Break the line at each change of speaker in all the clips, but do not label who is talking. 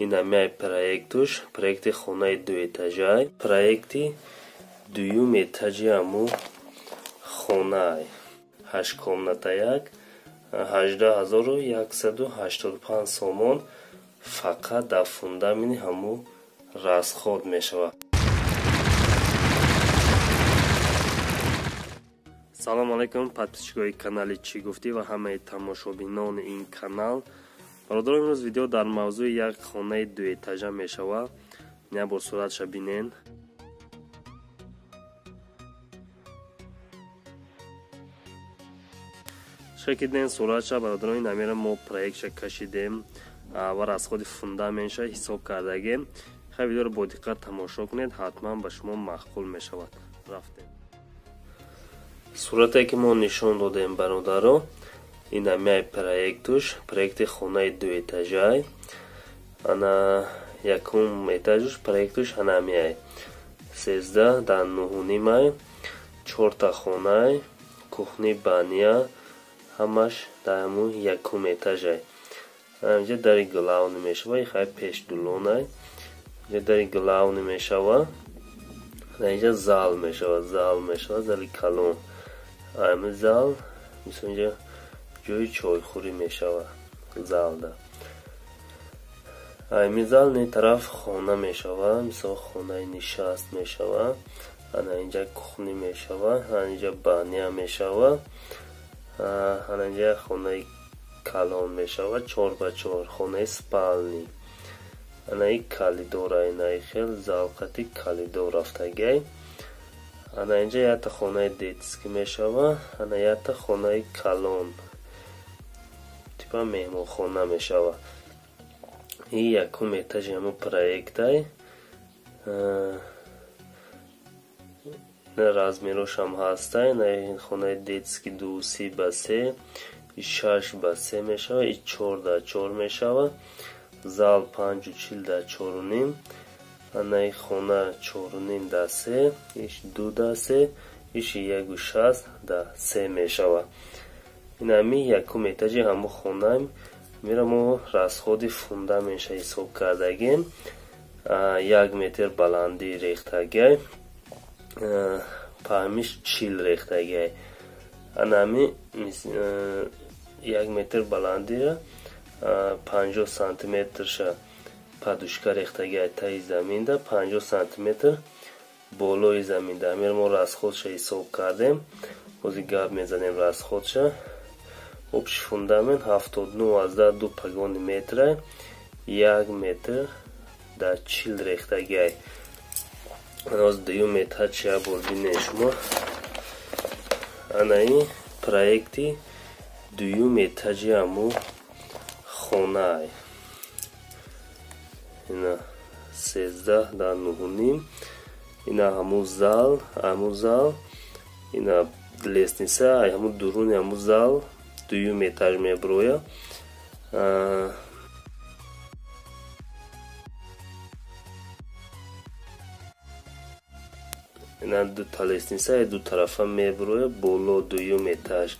Ин ҳамяй проектуш, проекти хонаи дуэтажай, проекти дуюм этажи ҳаму хонаай. 8 комната як, 18185 сомон фақат дар фундаменти ҳаму расход мешавад. Салом алейкум, подписчикои канали Чӣ гуфтӣ ва ҳамаи тамошобинони ин канал. Бародарон, имрӯз видео дар мавзӯи як хонаи дуэтажа мешавад. Як бор суратша бинен. Шакиден суратша, бародарон, ин амира мо проектша кашидем ва расходи фундаментша ҳисоб кардагем. Хай видеоро бо диққат тамошо кунед, ҳатман ба шумо маъқул мешавад. Рафтем. Сурате ки мо нишон додем, бародаро, ин ҳамяй проектуш, проекти хонаи дуэтажай. Ана якум этажуш проектуш ана ҳамяй 13 дар 9.5, чорта хонай, кухни, баня, ҳамаш дар ҳамун якум этажай. Инҷа дари главный мешава, хай пешдулонай. Инҷа дари главный мешава, инҷа зал мешава, зал мешава, зали калон. Ҳамин зал, мисол, инҷа ҷои чойхӯрӣ мешава залда. Ҳамин зал не тараф хона мешава, мисол хонаи нишаст мешава. Ана инҷа кухни мешава, ана инҷа баня мешава, ана инҷа хонаи калон мешава, 4 ба 4, хонаи спальни. Ана и калидора, инаи хел залқати калидор рафтагай. Ана инҷа якта хонаи детский мешава, ана якта хонаи калон, типа меҳмонхона мешава. И якум этажи ҳамун проектай. Размерошам ҳастай. Ин хонаи детский 2.30 ба 3, и 6 ба 3 мешава, и 4 да 4 мешава. Зал 5.40 да 4.5. Анаи хона 4.5 да 3, иш 2 да 3, иши 1.60 да 3 мешава. Ин ҳами якум этажи ҳамун хонаем. Мера мо расходи фундаментша ҳисоб кардагем. 1 метр баландӣ рехтагай, паҳмиш 40 рехтагай. Ана ҳами 1 метр баландира 50 сантиметрша подушка рехтагай таи заминда, 50 сантиметр болои заминда. Ҳамеро мо расходша ҳисоб кардем. Ҳозир гап мезанем расходша. Общий фундамент 79,2 погони метра, 1 метр дар 40 рехтагай. Ҳоз дуюм этаж як бор бинед шумо. Анаи проекти дуюм этажи ҳамун хонаай. Ина 13 дар 9.5, ина ҳамун зал, ҳамун зал, ина лестница, ҳамун дуруни ҳамун зал дуюм этаж меброя. Ина дута лестница ду тарафа меброя боло дуюм этаж.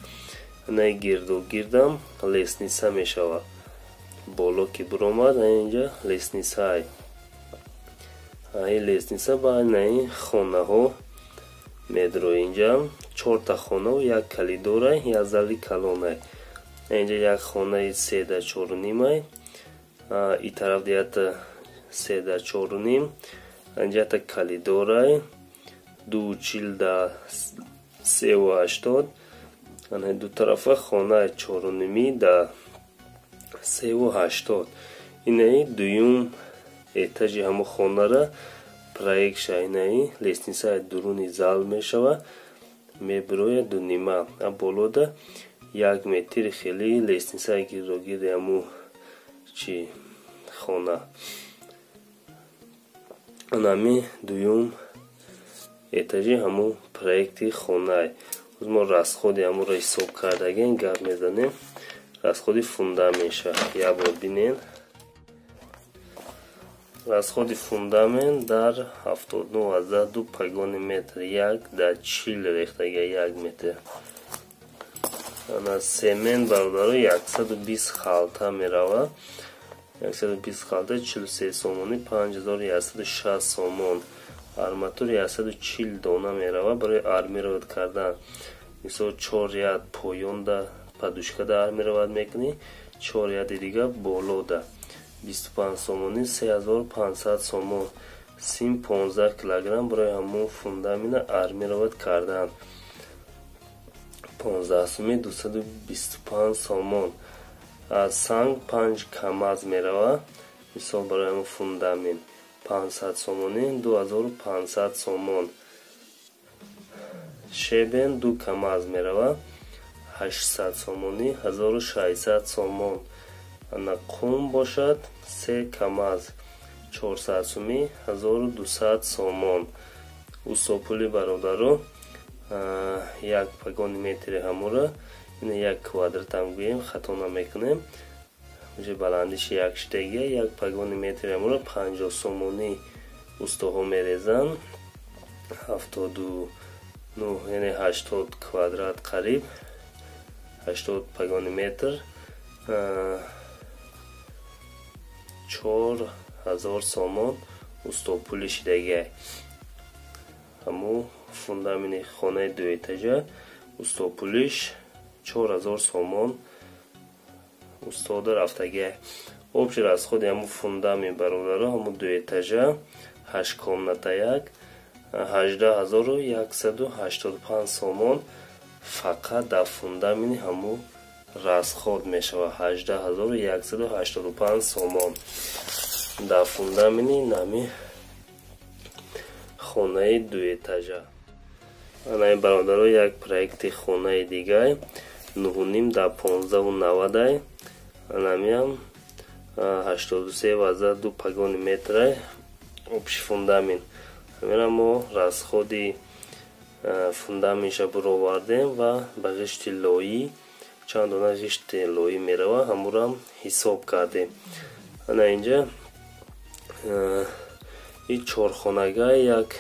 Ина гирдогирдам лестница мешава. Боло ки буромад, инҷа лестницаай. Ай лестница ба инаи хонаҳо медрои. Инҷа чорта хонаву як калидорай, як зали калонай. Инҷа як хонаи 3 да 4.5-ай, и тараф якта 3 да 4.5, инҷа якта калидорай, 2.40 да 3.80. Ана ду тарафа хонаи 4.5 да 3.80. Инаи дуюм этажи ҳамун хонара проектша. Инаи лестницаи дуруни зал мешава, мебирояд 2.5, а болода 1 метри хели лестницаи гирдогирди ҳамун чи хона. Анами дуюм этажи ҳамун проекти хонаи. Ҳоз мо расходи ҳамонро ҳисоб кардагем, гап мезанем расходи фундаментша. Як бор бинед. Расходи фундамент дар 79,2 погони метр, 1 дар 40 рехтага 1 метр. Ана семент, бародаро, 120 халта меравад. 120 халта 43 сомонӣ, 5160 сомон. Арматур 140 дона мерава барои армировать кардан. Мисол, 4 ряд поёнда подушкада армировать мекунӣ, 4 ряди дига болода. 25 сомонӣ, 3500 сомон. Сим 15 килограмм барои ҳамон фундамента армировать кардан, 15 суми, 225 сомон. Санг 5 камаз мерава, мисол, барои ҳамон фундамент 500 сомонӣ, 2500 сомон. Щебень 2 камаз мерава, 800 сомонӣ, 1600 сомон. Ана қум бошад, 3 камаз, 400 сумӣ, 1200 сомон. Устопули, бародаро, як погони метри ҳамура, ина як квадратам гӯем, хато намекунем, уже баландиши як шидагия, як погони метри ҳамура 50 сомонӣ устоҳо мерезанд. 79, яъне 80 квадрат, қариб 80 погони метр, 4000 сомон устопули шидагия. Ҳаму фундаменти хонаи дуэтажа устопулиш 4000 сомон устода рафтагия. Общий расходи ҳаму фундамент, бародаро, ҳаму дуэтажа, ҳашт комната, як 18 185 сомон фақат дар фундаменти ҳаму расход мешавад. 18 185 сомон дар фундаменти нами хонаи дуэтажа. Анаи, бародаро, як проекти хонаи дигай, 9,5 дар 15,90-ай. Анамиам 83,2 погони метрай общий фундамент. Ҳамира мо расходи фундаментша буровардем ва ба ғишти лоӣ чанд дона ғишти лоӣ мерава, ҳамурам ҳисоб кардем. Ана инҷа и чорхонага як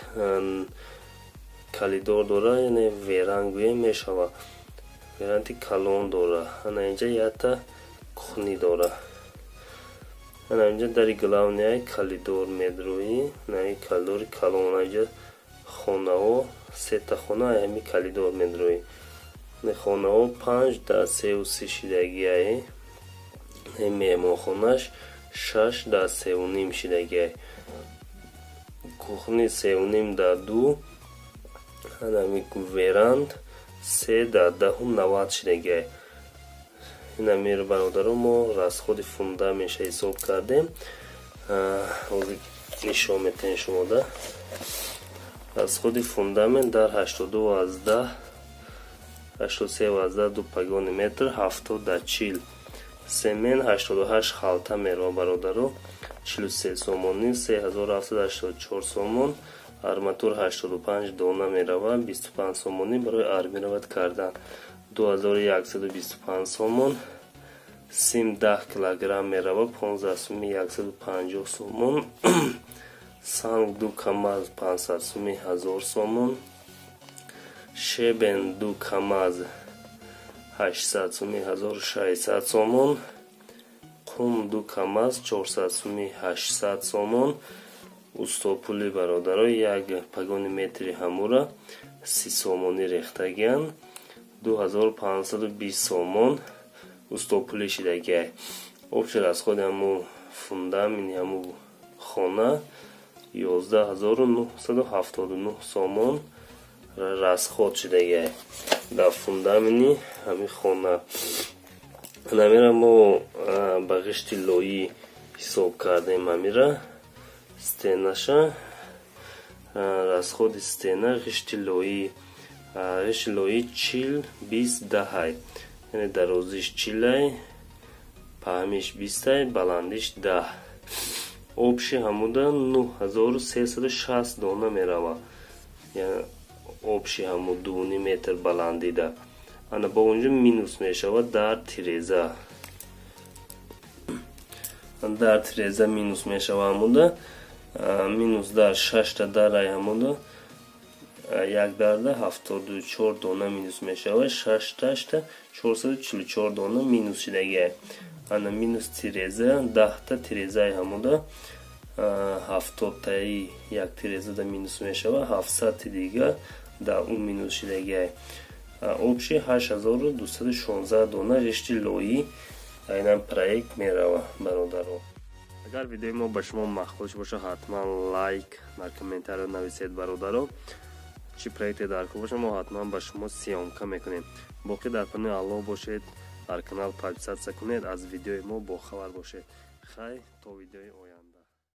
коридор дора, яъне веранд гӯем мешава, веранди калон дора. Ана инҷа якта кухни дора. Ана инҷа дари главныяй коридор медроӣ, наи коридори калон. Инҷа хонаҳо, сета хона ҳами коридор медроӣ. Хонаҳо 5 дар 3,30 шидагиай, меҳмонхонаш 6 дар 3,5 шидагиай, кухни 3,5 дар 2, анами веранд 3 дар 10,90 шидагиай. Инамир, бародаро, мо расходи фундаментша ҳисоб кардем. Ҳозир нишон метаҳем шумода. Расходи фундамент дар 82 аз 10, 83,2 погони метр, 70 дар 40. Семент 88 халта мерава, бародаро, 43 сомонӣ, 3784 сомон. Арматур 85 дона мерава, 25 сомонӣ, барои армировать кардан, 2125 сомон. Сим 10 килограмм мерава, 15 суми, 150 сомон. Санг 2 камаз, 500 суми, 1000 сомон. Щебень 2 камаз, 800 суми, 1600 сомон. Қум 2 камаз, 400 суми, 800 сомон. Устопули, бародаро, як погони метри ҳамура 30 сомонӣ рехтагиянд, 2520 сомон устопули шидагиай. Общий расходи ҳаму фундаменти ҳаму хона 11 979 сомон расход шидагиай дар фундаменти ҳами хона. Намира мо ба ғишти лоӣ ҳисоб кардем. Ҳамира стенаша, расходи стена, ғишти лоӣ, ғишти лоӣ 40, 20, 10-ай, яъне дарозиш 40-ай, паҳмиш 20-ай, баландиш 10. Общий ҳамуда 9360 дона мерава, общий ҳаму 2,5 метр баландида. Ана бо унҷо минус мешавад дар тиреза, дар тиреза минус мешава ҳамуда, минус дар шашта дарай ҳамуда, як дарда 74 дона минус мешавад, шашташта 444 дона минус шидагиай. Ана минус тиреза, 10-та тирезаи ҳамуда 70-таи як тирезада минус мешава, 700-ти дига да ӯ минус шидагиай. Общий 8216 дона жишти лоӣ айнан проект мерава, бародаро. Агар видеои мо ба шумо маъқул боша, ҳатман лайк, дар комментария нависед, бародаро. Чӣ проекте дар кор боша, мо ҳатман ба шумо съёмка мекунем. Боқӣ дар панои Аллоҳ бошед, дар канал подписаться кунед, аз видеои мо бохабар бошед. Хай, то видеои оянда.